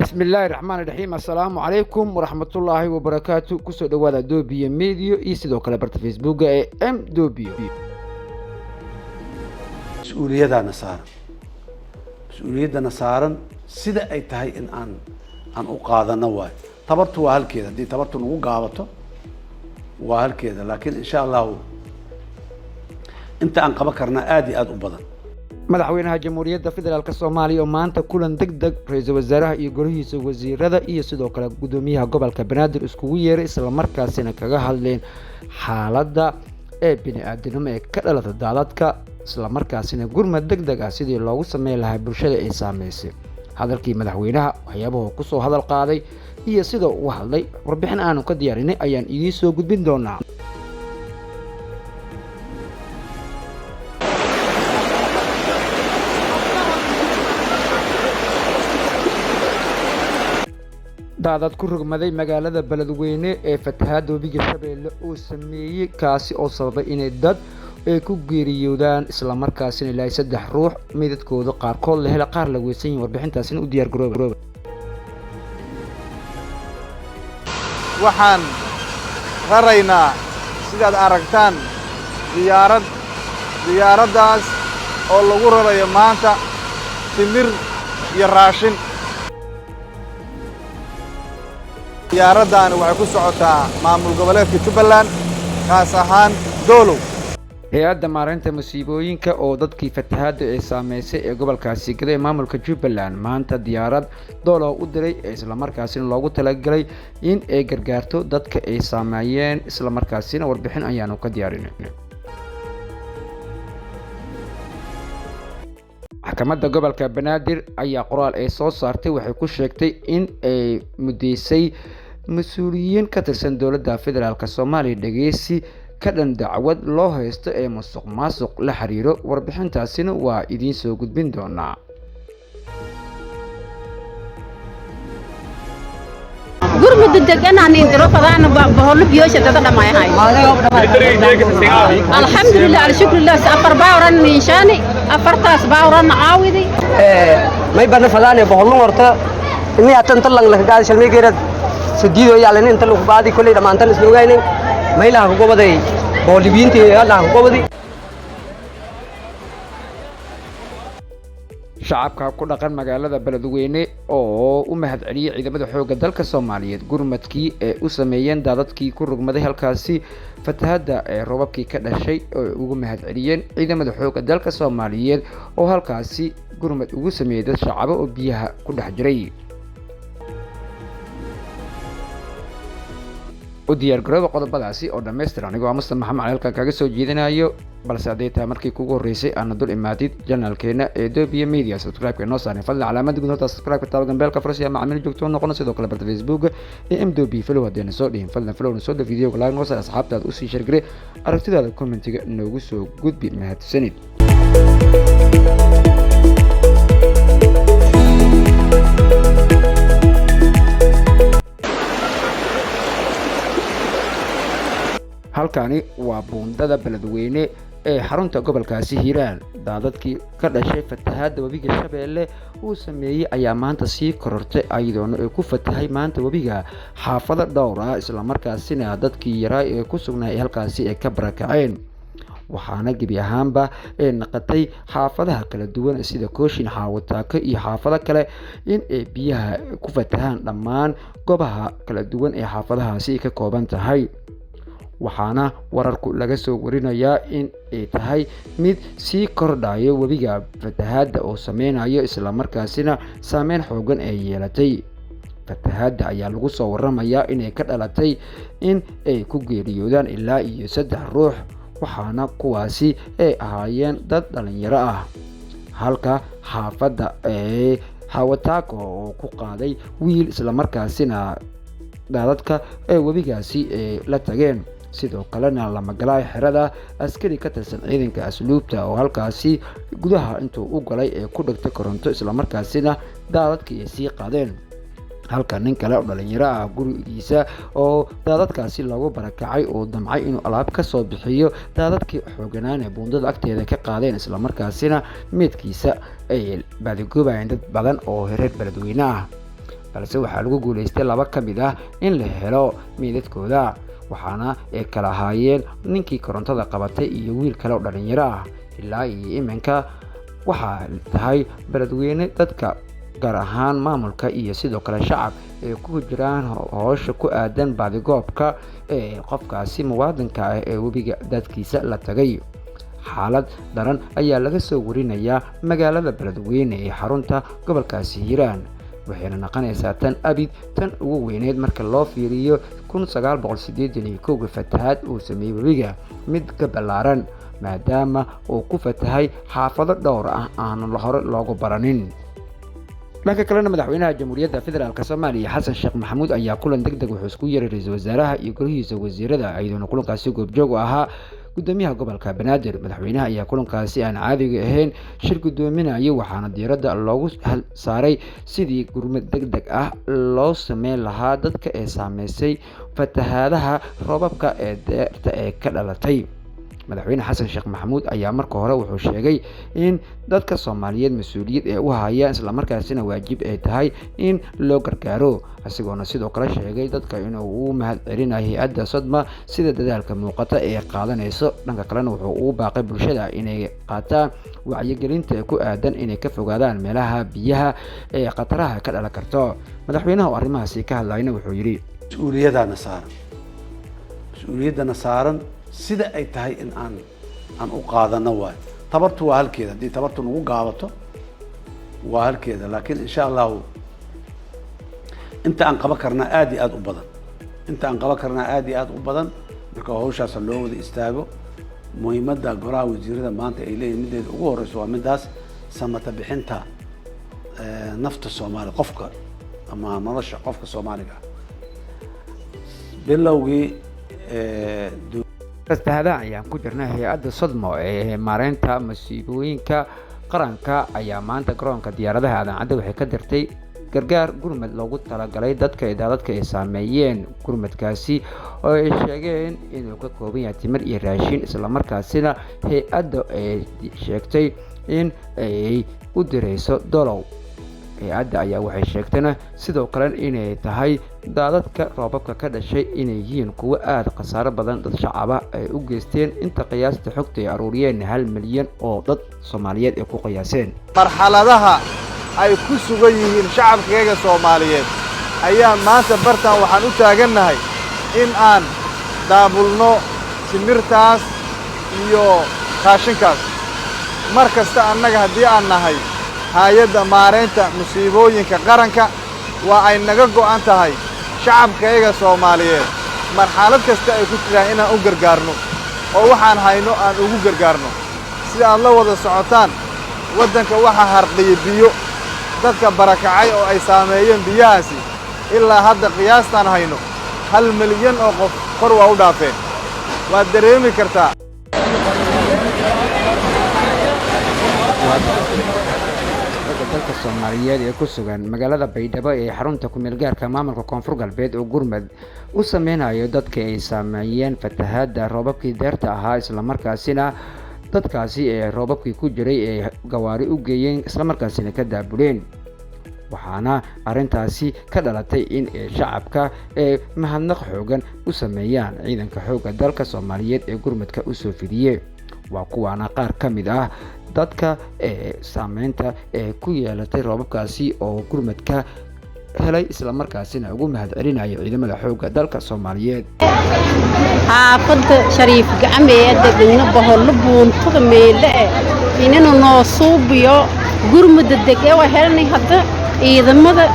Bismillaahi raxmaani raxiim. Assalaamu calaykum waraxmatullaahi wabarakaatu. Kusoo dhawaada Doobiye Media iyo sidoo kale barta Facebooka ee M Doobiyo. Mas-uuliyadaana saaran, mas-uuliyaddana saaran sida ay tahay in aan u qaadano waayo. Tabartu waa halkeeda, haddii tabartu nagu gaabato waa halkeeda, laakiin insha Allahu inta aan qaban karnaa aada iyo aada u badan. Madaxweynaha Jamhuuriyadda Federaalk Soomaaliya oo maanta kulan deg deg ra-iisul wasaaraha iyo golihiisa wasiirada iyo sidoo kale guddoomiyaha gobolka Banaadir iskugu yeeray, islamarkaasina kaga hadleen xaaladda ee bini-aadinimo ee ka dhalata daadadka, islamarkaasina gurmad deg deg ah sidii loogu sameyn lahaa bulshada ay saameysay. Hadalkii madaxweynaha, waxyaabahu kusoo hadal qaaday iyo sida uu hadlay, warbixin aanu ka diyaarinay ayaan idiin soo gudbin doonaa. Daadad ku rogmaday magaalada Beledweyne ee fatahaadda webiga Shabeelle uu sameeyey, kaasi oo sababay inay dad ay ku geeriyoodaan, islamarkaasina ilaa 3 ruux meydadkooda qaarkood la hela, qaar la weysan yihin. Warbixintaasina u diyaar garooba. Waxaan raraynaa, sidaad aragtaan, diyaarad, diyaaraddaas oo lagu rarayo maanta timir iyo raashin. Diyaaraddaani waxay ku socotaa maamul goboleedka Jubbaland, kaas ahaan Doolow. Hay-adda maareynta masiibooyinka oo dadkii fatahaadda ee saameysay ee gobolkaasi gaday maamulka Jubbaland maanta diyaarad Doolow u diray, ee islamarkaasina loogu talagalay in ay gargaarto dadka ay saameeyeen, islamarkaasina warbixin ayaanu ka diyaarinay. Maxkamadda gobolka Banaadir ayaa qoraal ay soo saartay waxay ku sheegtay in ay muddeysay mas-uuliyiin ka tirsan dowladda federaalk Soomaaliya dhegeysi ka dhan dacwad loo haysto ee musuq maasuq la xiriiro. Warbixintaasina waa idiin soo gudbin doonaa. Gurmudda deganaan indiro fadaana boholo biyoosha dada dhamayahay. Alxamdulilah, alshukrillah. 4 baawran ninshaani, 4taas baawran caawidi. May bana fadaane boholun horta ini hatan talang lakagaadi shalmeygeerad sadiido yaalin inta lagu baadi kulay dhamaantan isla ogaynin maylaha ku gobaday boolibiintii laha ku gobadi. Shacabka ku dhaqan magaalada Beledweyne oo u mahad celiyey ciidamada xoogga dalka Soomaaliyeed gurmadkii ee u sameeyeen daadadkii ku rogmaday halkaasi, fatahadda ee roobabkii ka dhashay oo ugu mahad celiyeen ciidamada xoogga dalka Soomaaliyeed oo halkaasi gurmad ugu sameeyey dad shacabo oo biyaha ku dhex jiray. U diyaar garooba qodobadaasi oo dhammaystir anigoo Musta Maxamed Cali halkan kaga soo jeedinayo. Balse hadday tahay markii kugu horreysay aana dul imaadid janaalkeena ee Doobiya Media, subscribe-ka inoo saarin fadlan. Calaamada guud horta subscribe-ka taaba, gambeelka fursi macaamiil joogto noqono. Sidoo kale barta Facebook ee M Doobiya follow haddayna soo dhihin, fadlan follow soo dha, videoga like noo saar, asxaabtaada usii share, aragtidaada commentiga noogu soo gudbi. Mahadsanid. Halkani waa buundada Beledweyne ee xarunta gobolkaasi Hiiraan. Daadadkii ka dhashay fatahaadda webiga Shabeelle uu sameeyey ayaa maanta sii korortay, ayadoona ay ku fatahay maanta webiga xaafado dhowr ah, islamarkaasina dadkii yaraa ee ku sugnaa ee halkaasi ay ka barakaceen. Waxaana gebi ahaanba ee naqatay xaafadaha kala duwan sida Kooshin, Xaawataako iyo xaafado kale in ay biyaha ku fatahaan dhammaan goobaha kala duwan ee xaafadahaasi ka kooban tahay. Waxaana wararku laga soo warinayaa in ay tahay mid sii kordhayo webiga fatahaadda oo sameynayo, islamarkaasina saameyn xoogan ay yeelatay. Fatahaadda ayaa lagu soo waramayaa inay ka dhalatay in ay ku geeriyoodaan ilaa iyo 3 ruux, waxaana kuwaasi ay ahaayeen dad dhalinyaro ah, halka xaafadda ee Xawataako oo ku qaaday wiil, islamarkaasina daadadka ee webigaasi ay la tageen. Sidoo kalena lamagalaay xerada askari ka tirsan ciidanka asluubta oo halkaasi gudaha intuu u galay ee ku dhigtay koronto, islamarkaasina daadadkii ay sii qaadeen, halka nin kale oo dhalinyaro ah gurigiisa oo daadadkaasi loogu barakacay oo damcay inuu alaab ka soo bixiyo daadadkii xooganaan ee buundada agteeda ka qaadeen, islamarkaasina meydkiisa ay baadigoobayeen dad badan oo reer Beledweyne ah. Balse waxaa lagu guuleystay laba ka mid ah in la helo meydadkooda, waxaana ay kala ahaayeen ninkii korontada qabatay iyo wiil kale oo dhalinyaro ah. Ilaa iyo iminka waxaa tahay Beledweyne dadka, gaar ahaan maamulka iyo sidoo kale shacab, ay ku jiraan howsha ku aadan baadigoobka ee qofkaasi muwaadinka ah ee webiga dadkiisa la tagay. Xaalad daran ayaa laga soo warinayaa magaalada Beledweyne ee xarunta gobolkaasi Hiiraan, waxayna noqonaysaa tan abid tan ugu weyneyd marka loo fiiriyo 1981-ka fatahaad uu sameeyey webiga mid ka ballaaran, maadaama uu ku fatahay xaafado dhowr ah aanan hore loogu baranin. Dhanka kalena, Madaxweynaha Jamhuuriyadda Federaalk Soomaaliya Xasan Sheekh Maxamuud ayaa kulan deg deg wuxuu isku yeeray ra-iisul wasaaraha iyo golihiisa wasiirada, iyadoona kulankaasi goobjoog u ahaa gudoomiyaha gobolka Banaadir. Madaxweynaha ayaa kulankaasi aan caadiga ahayn shir gudoominayay, waxaana diiradda loogu saaray sidii gurmad deg deg ah loo sameyn lahaa dadka ee saameysay fatahaadaha roobabka ee deerta ee ka dhalatay. Madaxweyne Xasan Sheekh Maxamuud ayaa marka hore wuxuu sheegay in dadka Soomaaliyeed mas-uuliyad ay u hayaan, islamarkaasina waajib ay tahay in loo gargaaro, isagoona sidoo kale sheegay dadka inuu u mahad celinayo hay-adda Sodma sida dadaalka muuqata ee qaadanayso. Dhanka kalena, wuxuu ugu baaqay bulshada inay qaataan wacyigelinta ku aadan inay ka fogaadaan meelaha biyaha ee khataraha ka dhalan karto. Madaxweynaha oo arrimahaasi ka hadlayna wuxuu yidhi: Mas-uuliyadaana saaran, mas-uuliyaddana saaran sida ay tahay in aan u qaadano waayo. Tabartu waa halkeeda, haddii tabartu nagu gaabato waa halkeeda, laakiin insha Allahu inta aan qaban karnaa aada iyo aada u badan, inta aan qaban karnaa aada iyo aada u badan. Marka hawshaasa loo wada istaago. Muhiimadda golaha wasiirada maanta ay leeyihin middeeda ugu horeyso waa midaas samata bixinta nafta Soomaaliya, qofka ama nolosha qofka Soomaaliga ah. Bilowgii Fatahaadaha ayaan ku jirnay. Hay-adda Sodmo ee maareynta masiibooyinka qaranka ayaa maanta garoonka diyaaradaha Aadan Cadde waxay ka dirtay gargaar gurmad loogu talagalay dadka ee daadadka ay saameeyeen. Gurmadkaasi oo ay sheegeen inuu ka kooban yahay timir iyo raashin, islamarkaasina hay-adda ay sheegtay in ay u direyso Dolow. Hay-adda ayaa waxay sheegtayna sidoo kale inay tahay daadadka roobabka ka dhashay inay yihiin kuwo aada khasaaro badan dad shacaba ay u geysteen, inta qiyaasta xogta ay aruuriyeen 1 milyan oo dad Soomaaliyeed ay ku qiyaaseen. Marxaladaha ay ku sugan yihiin shacabkayaga Soomaaliyeed ayaa maanta bartan waxaan u taagannahay in aan daabulno timirtaas iyo raashinkaas. Mar kasta annaga haddii aan nahay Haayadda Maaraynta Musiibooyinka Qaranka, waa ay naga go'an tahay shacabkayaga Soomaaliyeed marxalad kasta ay ku jiraan inaan u gargaarno oo waxaan hayno aan ugu gargaarno. Sida aad la wada socotaan, waddanka waxaa harqiyey biyo. Dadka barakacay oo ay saameeyeen biyahaasi ilaa hadda qiyaastaan hayno 1 milyan oo qof kor waa u dhaafeen. Waad dareemi kartaa. Ragga dalka Soomaaliyeed ee ku sugan magaalada Baydhabo ee xarunta kumeel gaarka maamulka Koonfur Galbeed oo gurmad u sameynayo dadka ay saameeyeen fatahaada roobabkii deerta ahaa, islamarkaasina dadkaasi ee roobabkii ku jiray ay gawaari u geeyeen, islamarkaasina ka daabuleen. Waxaana arrintaasi ka dhalatay in ay shacabka ee mahadnaq xoogan u sameeyaan ciidanka xoogga dalka Soomaaliyeed ee gurmadka usoo fidiyey. Waa kuwaana qaar ka mid ah dadka ee saameynta ee ku yeelatay roobabkaasi oo gurmadka helay, islamarkaasina ugu mahad celinayo ciidamada xoogga dalka Soomaaliyeed. Xaafadda Shariif Gacamee degna, bohollo buuntada meele eh inanu noo suubiyo gurmudda deg ee waa helnay. Hadda ciidamada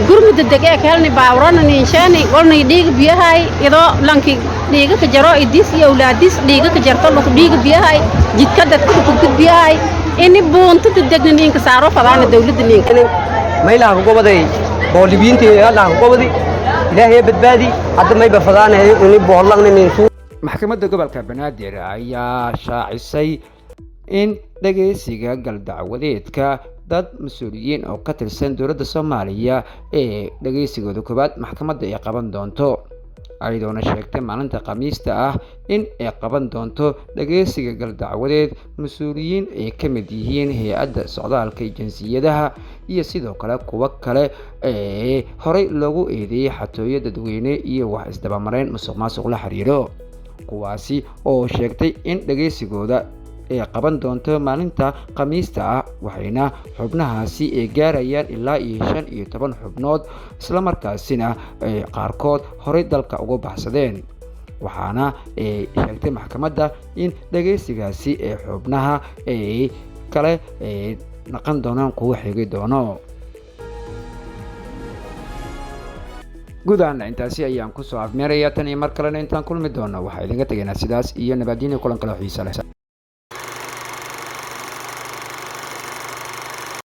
gurmudda deg ee ka helnay baawrana ninshaani walnay dhiiga biyahay idoo lanki dhiiga ka jaro idis iyo awlaadis dhiiga ka jarto laku dhiiga biyahay jidka dadka ku gudbiyahay ini buuntada degna ninka saaro fadaana dawladda ninka. Maylaha kugobaday boolibiintii allaha kugobadi, Ilaahay badbaadi. Hadda mayba fadaanahay ini boholangna nin. Maxkamadda gobolka Banaadir ayaa shaacisay in dhageysiga galdacwadeedka dad mas-uuliyiin oo ka tirsan dowladda Soomaaliya ee dhageysigooda koowaad maxkamadda ay qaban doonto. Ayadoona sheegtay maalinta Khamiista ah in ay qaban doonto dhageysiga galdacwadeed mas-uuliyiin ay ka mid yihiin hay-adda socdaalka iyo jinsiyadaha iyo sidoo kale kuwo kale ee horey loogu eedeeyey xatooyo dadweyne iyo wax isdabamareyn musuq maasuq la xiriiro, kuwaasi oo sheegtay in dhageysigooda ay qaban doonto maalinta Khamiista ah. Waxayna xubnahaasi ay gaarayaan ilaa iyo 15 xubnood, islamarkaasina ay qaarkood horey dalka uga baxsadeen. Waxaana ay sheegtay maxkamadda in dhageysigaasi ee xubnaha ay kale ay naqan doonaan kuwo xigi doono. Guud ahaana intaasi ayaan kusoo afmeerayaa. Tan iyo mar kalena intaan kulmi doono, waxaa idinka tegaynaa sidaas iyo nabaddiina, kulan kale xiisa leh.